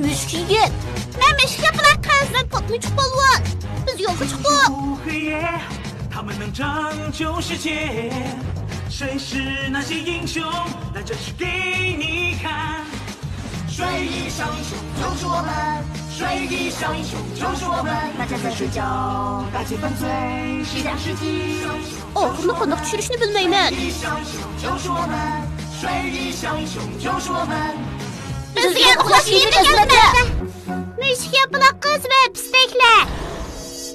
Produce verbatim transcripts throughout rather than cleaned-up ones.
مۈشۈك يىگىت. مەن مۈشۈك ياپىلاق قىز. مەن پاتمىچۇق پالۋان. بىز يولغا چىقتۇق. 他们能拯救世界，谁是那些英雄？那就是给你看。水翼小英雄就是我们，水翼小英雄就是我们，大家在睡觉，打起烽子，西洋世纪。 ئاخىرىنى قانداق چۈشۈرۈشنى بىلمەيمەن. بىز دېگەن ئۇخلاش كىيىملىك خىزمەتلەر. مۈشۈك ياپىلاق قىز ۋە پىستەكلەر.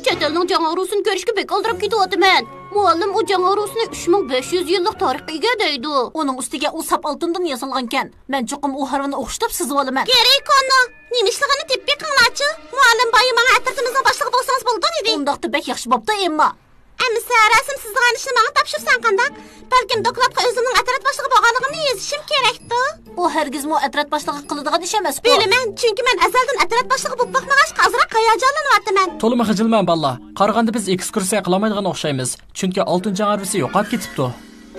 چەت ئەلنىڭ جەڭ ھارۋىسىنى كۆرۈشكە بەك ئالدىراپ كېتىۋاتىمەن. مۇئەللىم ئۇ جەڭ ھارۋىسىنى ئۈچ مىڭ بەش يۈز يىللىق تارىخقا ئىگە دەيدۇ. ئۇنىڭ ئۈستىگە ئۇ ساپ ئالتۇندىن ياسالغانكەن. مەن چوقۇم ئۇ ھارۋىنى ئوخشىتىپ سىزىۋالىمەن. گېرى كونو، نېمە ئىشلىغىنى تېپىپ بېقىڭلارچۇ. مۇئەللىم بايا ماڭا ئەترىتىمىزنىڭ باشلىقى بولسىڭىز بولىدۇ دېدى. ئۇنداقتا بەك ياخشى بوپتۇ، ئېمما. ئەمىسە، رەسىم سىزىدىغان ئىشنى ماڭا تاپشۇرساڭ قانداق؟ بەلكىم دوكلاتقا ئۆزۈمنىڭ ئەترەت باشلىقى بولغانلىقىمنى يېزىشىم كېرەكتۇ. ئۇ ھەرگىزمۇ ئەترەت باشلىقى قىلىدىغان ئىش ئەمەسقۇ. بىلىمەن، چۈنكى مەن ئەزەلدىن ئەترەت باشلىقى بولۇپ باقمىغاچقا ئازراق ھاياجانلىنىۋاتىمەن. تولىمۇ خىجىلمەن، بالىلار. قارىغاندا بىز ئېكسكۇرسىيە قىلالمايدىغان ئوخشايمىز. چۈنكى ئالتۇن جەڭ ھارۋىسى يوقاپ كېتىپتۇ.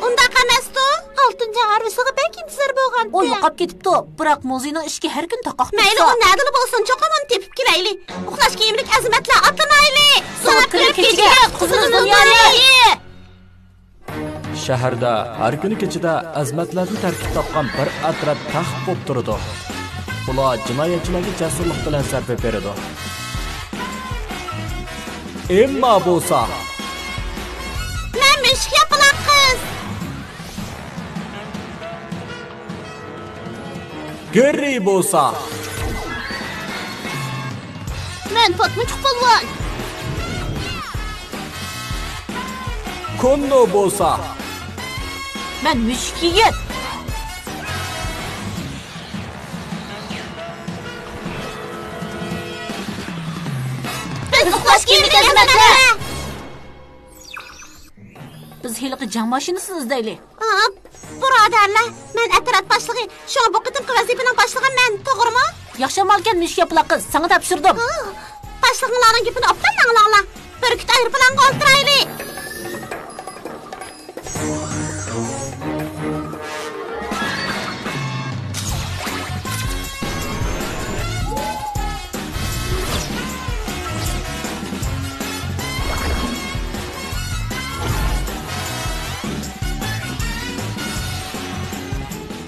ئۇنداق ئەمەستۇ. ئالتۇن جەڭ ھارۋىسىغا بەك ئىنتىزار بولغان. ئۇ يوقاپ كېتىپتۇ، بىراق مۇزېينىڭ ئىشىكى ھەر كۈنى تاقاق مەيلى، تۇرسا. ئۇ نەدىلا بولسۇن، چوقۇم ئۇنى تېپىپ كېلەيلى. ئۇخلاش كىيىملىك ئەزىمەتلەر، ئاتلىنايلى! سوۋۇپ كىرىپ كېچىگە قۇتقۇزىمىز دۇنيانى! شەھەردە ھەر كۈنى كېچىدە ئەزىمەتلەردىن تەركىب تاپقان بىر ئەترەت تەخت بولۇپ تۇرىدۇ. ئۇلار جىنايەتچىلەرگە جەسۇرلۇق بىلەن زەربە بېرىدۇ. ئېمما بولسا، مەن مۈشۈك ياپىلاق قىز. گېرى بولسا، مەن پاتمىچۇق پالۋان. كوننو بولسا، مەن مۈشۈك يىگىت. بىز ئۇخلاش كىيىملىك ئەزىمەتلەر. بىز ھېلىقى جەڭ ماشىنىسىنى ئىزدەيلى. ئا، بۇرادەرلەر، مەن ئەترەت باشلىقى، شۇڭا بۇ قېتىمقى ۋەزىپىنىڭ باشلىقى مەن، توغرىمۇ؟ ياخشى ئامالكەن، مۈشۈك ياپىلاق قىز، ساڭا تاپشۇردۇم. ھا، باشلىقىڭلارنىڭ گېپىنى ئوبدان ئاڭلاڭلار. بۈركۈت ئايروپىلانغا ئولتۇرايلى.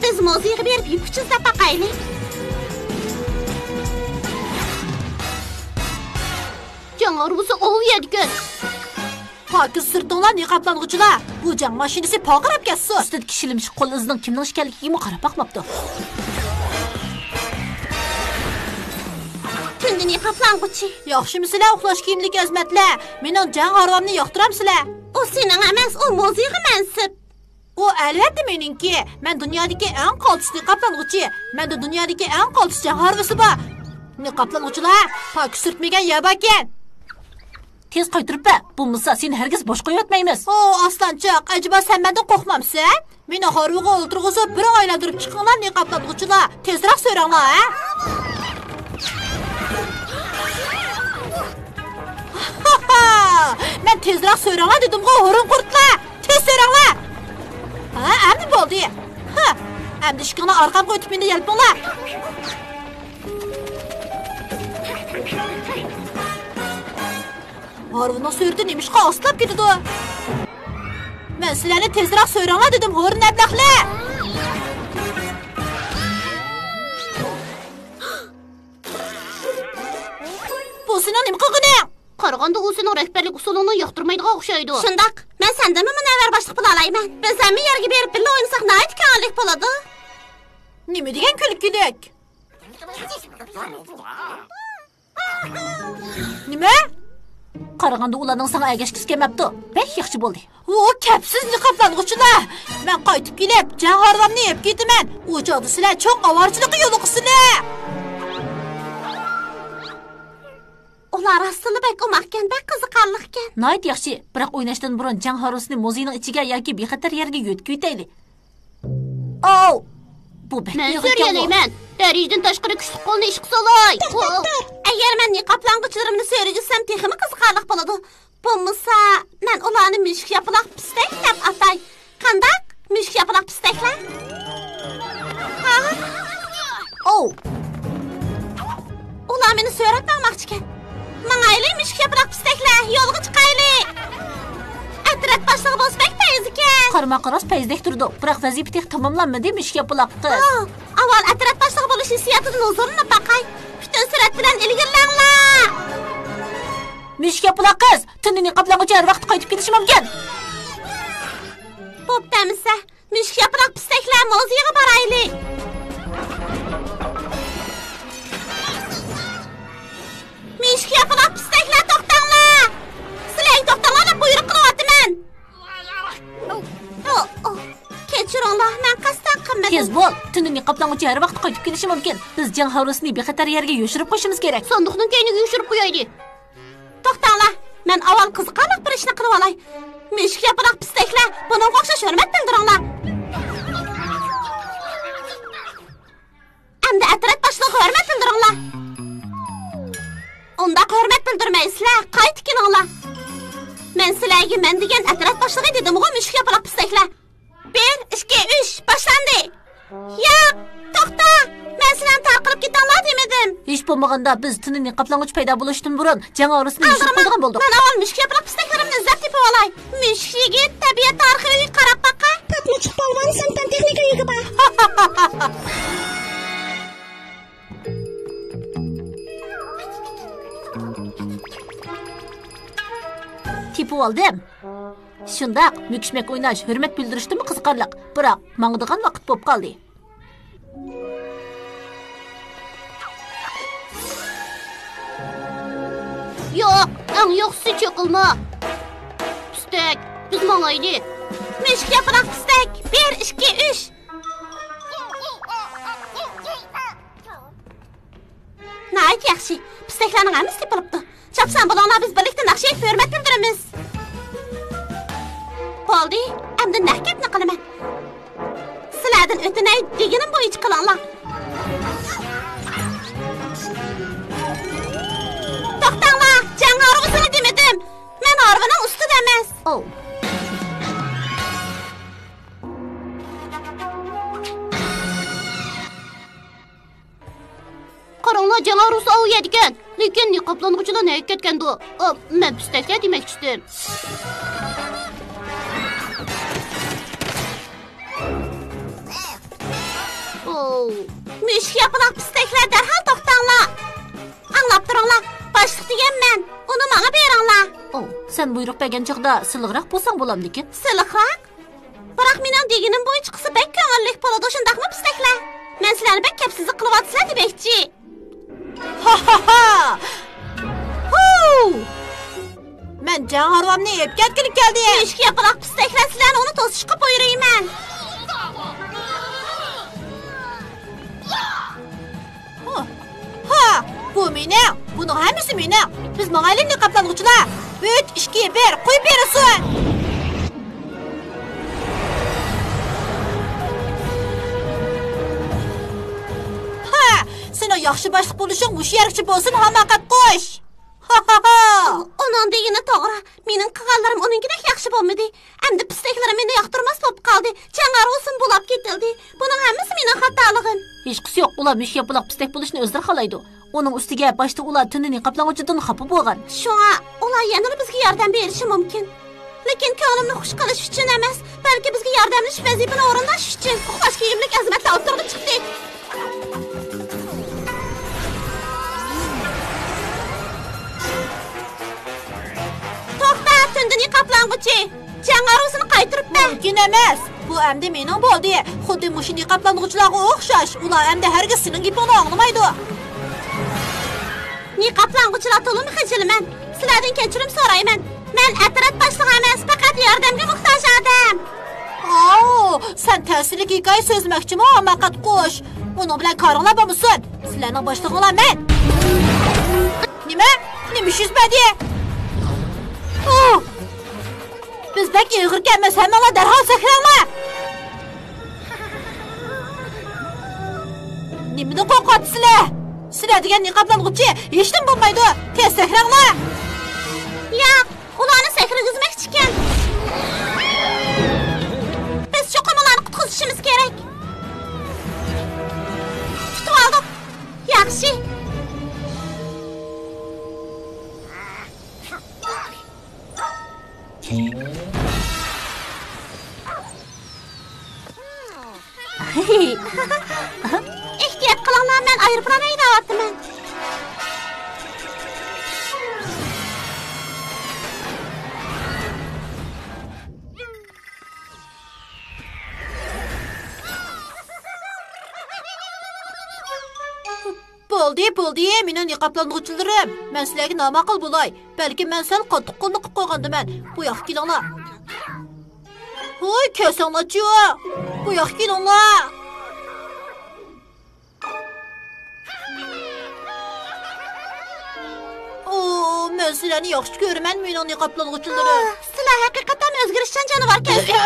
بىز مۇزېيغا بېرىپ يىپ ئۇچى ئىزدەپ باقايلى. جەڭ ھارۋىسى ئاۋۇ يەردىكەن. پاكىز سىرتىڭلار، نىقابلانغۇچىلار! بۇ جەڭ ماشىنىسى پارقىراپ كەتسۇن! ئۈستىدىكى شىلىمشىق قول ئىزىنىڭ كىمنىڭ ئىكەنلىكىگىمۇ قاراپ باقماپتۇ. تۇنجى نىقابلانغۇچى. ياخشىمۇسىلەر، ئۇخلاش كىيىملىك ئەزىمەتلەر؟ مېنىڭ جەڭ ھارۋامنى ياقتۇرامسىلەر؟ ئۇ سېنىڭ ئەمەس، ئۇ مۇزېيغا مەنسۇپ. ئۇ ئەلۋەتتە مېنىڭكى. مەن دۇنيادىكى ئەڭ قالتىس نىقابلانغۇچى. مەندە دۇنيادىكى ئەڭ قالتىس جەڭ ھارۋىسى بار. نىقابلانغۇچىلار، پاكىز سۈرتمىگەن يەر باركەن. تېز قايتۇرۇپ بەر، بولمىسا سېنى ھەرگىز بوش قويۇۋەتمەيمىز. ئو، ئاسلانچىق، ئەجەبا سەن مەندىن قورقمامسەن؟ مېنى ھارۋىغا ئولتۇرغۇزۇپ، بىر ئايلاندۇرۇپ چىقىڭلار، نىقابلانغۇچىلار. تېزرەك سۆرەڭلار، ھە؟ مەن تېزرەك سۆرەڭلار دېدىمغۇ، ھۇرۇن قۇرتلار! تېز سۆرەڭلار! ھە، ئەمدى بولدى. ھە، ئەمدى ئىشىكىڭلار ئارقامغا ئۆتۈپ مېنى يەلپۈڭلار. ھارۋىنىڭ سۈرئىتى نېمىشقا ئاستىلاپ كېتىدۇ؟ مەن سىلەرنى تېزرەك سۆرەڭلار دېدىم، ھورۇن ئەبلەخلەر! بۇ سېنىڭ نېمە قىلغىنىڭ؟ قارىغاندا ئۇ سېنىڭ رەھبەرلىك ئۇسۇلۇڭنى ياقتۇرمايدىغان ئوخشايدۇ. شۇنداق، مەن سەندىنمۇ مۇنەۋۋەر باشلىق بولالايمەن. بىز ھەممە يەرگە بېرىپ بىللە ئوينىساق ناھايىتى كۆڭۈللۈك بولىدۇ. نېمە دېگەن كۈلكىلىك؟ نېمە؟ قارىغاندا ئۇلارنىڭ ساڭا ئەگەشكۈسى كەلمەپتۇ. بەك ياخشى بولدى. ۋو، كەپسىز نىقابلانغۇچىلار! مەن قايتىپ كېلىپ، جەڭ ھارۋامنى ئېلىپ كېتىمەن. ئۇ چاغدا سىلەر چوڭ ئاۋارىچىلىكقا يولۇقىسىلەر! ئۇلار راستتىنلا بەك ئوماقكەن، بەك قىزىقارلىقكەن. ناھايىتى ياخشى، بىراق ئويناشتىن بۇرۇن جەڭ ھارۋىسىنى مۇزېينىڭ ئىچىگە ياكى بىخەتەر يەرگە يۆتكىۋېتەيلى. ئاۋ! بۇ بەك مەن ئېغىركەنغۇ. سۆرىيەلەيمەن. دەرىجىدىن تاشقىرى كۈچلۈك قولنى ئىشقا سولاي. توختاپ تۇر. ئەگەر مەن نىقابلانغۇچىلىرىمنى سۆرىگۈزسەم تېخىمۇ قىزىقارلىق بولىدۇ. بولمىسا، مەن ئۇلارنى مۈشۈك ياپىلاق پىستەك دەپ ئاتاي. قانداق؟ مۈشۈك ياپىلاق پىستەكلەر؟ ھا؟ ئوۋ! ئىكەن. ماڭايلى، مۈشۈك ياپىلاق پىستەكلەر، يولغا چىقايلى. ئەترەت باشلىقى بولسا بەك پەيزىكەن. قارىماققا راست پەيزىدەك تۇرىدۇ، بىراق ۋەزىپە تېخى تاماملانمىدى، مۈشۈك ياپىلاق قىز. ئاۋۋال ئەترەت باشلىقى بولۇش ھېسسىياتىدىن ھۇزۇرلىنىپ باقاي. پۈتۈن سۈرئەت بىلەن ئىلگىرىلەڭلار. مۈشۈك ياپىلاق قىز، تۈنۈگۈن نىقابلانغۇچى ھەر ۋاقىت قايتىپ كېلىشى مۇمكىن. بوپتۇ ئەمىسە، مۈشۈك ياپىلاق پىستەكلەر، مۇزېيغا بارايلى. مۈشۈك ياپىلاق پىستەكلەر، توختاڭلار! سىلەرگە توختاڭلار دەپ بۇيرۇق قىلىۋاتىمەن. ئو، ئو، كەچۈرۈڭلار، مەن قەستەن قىلمىدىم. تېز بول، تۈنۈگۈن نىقابلانغۇچى ھەر ۋاقىت قايتىپ كېلىشى مۇمكىن. بىز جاڭ ھارۋىسىنى بىخەتەر يەرگە يوشۇرۇپ قويۇشىمىز كېرەك. ساندۇقنىڭ كەينىگە يوشۇرۇپ قويايلى. توختاڭلار، مەن ئاۋۋال قىزىقارلىق بىر ئىشنى قىلىۋالاي. مۈشۈك ياپىلاق پىستەكلەر، بۇنىڭغا ئوخشاش ھۆرمەت بىلدۈرۈڭلار. ئەمدى ئەترەت باشلىقىغا ھۆرمەت بىلدۈرۈڭلار. ئۇنداق ھۆرمەت بىلدۈرمەيسىلەر، قايتا كېلىڭلار. مەن سىلەرگە مەن دېگەن ئەترەت باشلىقى دېدىمغۇ، مۈشۈك ياپىلاق پىستەكلەر. بىر، ئىككى، ئۈچ، باشلاندى. ياق، توختا! مەن سىلەرنى تارقىلىپ كېتىڭلار دېمىدىم. ھېچ بولمىغاندا بىز تۈنۈگۈن نىقابلانغۇچى پەيدا بولۇشتىن بۇرۇن جاڭ ھارۋىسىنى يوشۇرۇپ قويىدىغان بولدۇق. مەن ئاۋۋال مۈشۈك ياپىلاق پىستەكلىرىمنى ئىزدەپ تېپىۋالاي. مۈشۈك يىگىت، تەبىئەت تارىخى ئۆيىگە قاراپ باققا. پاتمىچۇق پالۋان سەن پەن تېخنىكا ئۆيىگە بار. تېپىۋالدىم. شۇنداق، مۈكۈشمەك ئويناش ھۆرمەت بىلدۈرۈشتىنمۇ قىزىقارلىق، بىراق ماڭىدىغان ۋاقىت بولۇپ قالدى. ياق، ئەڭ ياخشىسى چېقىلما. پىستەك، بىز ماڭايلى. مۈشۈك ياپىلاق پىستەك، بىر، ئىككى، ئۈچ. ناھايىتى ياخشى. پىستەكلەرنىڭ ھەممىسى تېپىلىپتۇ. چاپسان بولۇڭلار، بىز بىرلىكتە ناخشا ئېيتىپ ھۆرمەت بىلدۈرىمىز. بولدى، ئەمدى نەق گەپنى قىلىمەن. سىلەردىن ئۆتۈنەي، دېگىنىم بويىچە قىلىڭلار. توختاڭلار، جەڭ ھارۋىسىنى دېمىدىم. مەن ھارۋىنىڭ ئۈستىدە ئەمەس. ئوۋ. قاراڭلار، جەڭ ھارۋىسى ئاۋۇ يەردىكەن. لېكىن نىقابلانغۇچىلار نەگە كەتكەندۇ؟ ئا، مەن پىستەكلەر دېمەكچىدىم. ئوۋ. مۈشۈك ياپىلاق پىستەكلەر، دەرھال توختاڭلار. ئاڭلاپ تۇرۇڭلار، باشلىق دېگەن مەن، ئۇنى ماڭا بېرىڭلار. ئوۋ، سەن بۇيرۇق بەرگەن چاغدا سىلىغراق بولساڭ بولامدىكىن؟ سىلىقراق؟ بىراق مېنىڭ دېگىنىم بويىچە قىلسا بەك كۆڭۈللۈك بولىدۇ، شۇنداقمۇ پىستەكلەر؟ مەن سىلەرنى بەك كەپسىزلىك قىلىۋاتىسىلەر دېمەكچى. ھا ھا ھا! ھۇ! مەن جەڭ ھارۋامنى ئېلىپ كەتكىلى كەلدىم. مۈشۈك ياپىلاق پىستەكلەر، سىلەرنى ئۇنى توسۇشقا بۇيرۇيمەن. ھا، ھا، بۇ مېنىڭ، بۇنىڭ ھەممىسى مېنىڭ. بىز ماڭايلى، نىقابلانغۇچىلار. ئۈچ، ئىككى، بىر، قويۇپ بېرىلسۇن. ھا، سېنىڭ ياخشى باشلىق بولۇشۇڭ مۇشۇ يەرگىچە بولسۇن، ھاماقەت قۇش. ھا ھا ھا. ئۇنىڭ دېگىنى توغرا. مېنىڭ قىلغانلىرىم ئۇنىڭكىدەك ياخشى بولمىدى. ئەمدى پىستەكلىرىم مېنى ياقتۇرماس بولۇپ قالدى. جەڭ ھارۋىسىمۇ بۇلاپ كېتىلدى. بۇنىڭ ھەممىسى مېنىڭ خاتالىقىم. ھېچقىسى يوق، ئۇلار مۈشۈك ياپىلاق پىستەك بولۇشنى ئۆزلىرى خالايدۇ. ئۇنىڭ ئۈستىگە باشتا ئۇلار تۈننى نىقابلانغۇچىدىن خاپا بولغان. شۇڭا ئۇلار يەنىلا بىزگە ياردەم بېرىشى مۇمكىن. لېكىن كۆڭلۈمنى خۇش قىلىش ئۈچۈن ئەمەس، بەلكى بىزگە ياردەملىشىپ ۋەزىپىنى ئورۇنداش ئۈچۈن. ئۇخلاشقا ئىگىلىك ئەزىمەتلەر ئوتتۇرىغا چىقتى. توختا، تۈندە نىقابلانغۇچى! جەڭ ھارۋىسىنى قايتۇرۇپ بەر! مۇمكىن ئەمەس! بۇ ئەمدى مېنىڭ بولدى! خۇددى مۇشۇ نىقابلانغۇچىلارغا ئوخشاش، ئۇلار ئەمدى ھەرگىز سېنىڭ گېپىڭنى ئاڭلىمايدۇ! نىقابلانغۇچىلار تولىمۇ خىجىلمەن! سىلەردىن كەچۈرۈم سورايمەن! مەن ئەترەت باشلىقى ئەمەس، پەقەت ياردەمگە موھتاج ئادەم! ئاۋۇ، سەن تەسىرلىك ھېكايە سۆزلىمەكچىمۇ، ھاماقەت قۇش؟ ئۇنىڭ بىلەن كارىڭلار بولمىسۇن! سىلەرنىڭ باشلىقىڭلار مەن! نېمە؟ نېمە ئىش يۈز بەردى؟ ئۇھ! بىز بەك ئېغىركەنمىز، ھەممىڭلار دەرھال سەكرەڭلار! نېمىدىن قورقۇۋاتىسىلەر؟ سىلەر دېگەن نىقابلانغۇچى ھېچنېمە بولمايدۇ. تېز سەكرەڭلار! ياق، ئۇلارنى سەكرىگۈزمەكچىكەن. بىز چوقۇم ئۇلارنى قۇتقۇزۇشىمىز كېرەك. تۇتۇۋالدۇق. ياخشى. ئېھتىيات قىلىڭلار، مەن ئايروپىلان ھەيدەۋاتىمەن. بولدى، بولدى، مېنىڭ نىقابلانغۇچىلىرىم. مەن سىلەرگە ناماقۇل بولاي. بەلكىم مەن سەل قاتتىق قوللۇق قىلىپ قويغاندىمەن. بۇ ياققا كېلىڭلار. ھوي، كەلسەڭلارچۇ. بۇ ياققا كېلىڭلار. ئو، مەن سىلەرنى ياخشى كۆرىمەن، مېنىڭ نىقابلانغۇچىلىرىم. ئاھ، سىلەر ھەقىقەتەن ئۆزگىرىشچان جانىۋاركەنسىلەر.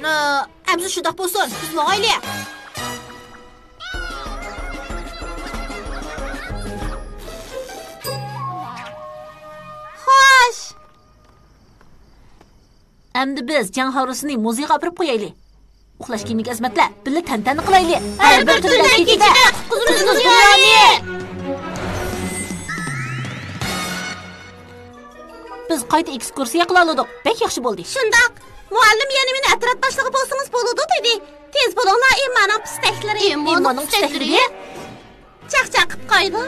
ئە، ئەمسە شۇنداق بولسۇن، بىز ماڭايلى. خوش. ئەمدى بىز جەڭ ھارۋىسىنى مۇزېيغا ئاپىرىپ قويايلى. ئۇخلاش كىيىمىگە ئەزىمەتلەر، بىللە تەنتەنە قىلايلى. ھەر بىر تۈندە كېچىدە قۇتقۇزىمىز دۇنيانى. بىز قايتا ئېكسكۇرسىيە قىلالىدۇق. بەك ياخشى بولدى. شۇنداق. مۇئەللىم يەنە مېنى ئەترەت باشلىقى بولسىڭىز بولىدۇ دېدى. تېز بولۇڭلار، ئېممانىڭ پىستەكلىرى. ئېممانىڭ پىستەكلىرى؟ چاقچاق قىلىپ قويدۇ.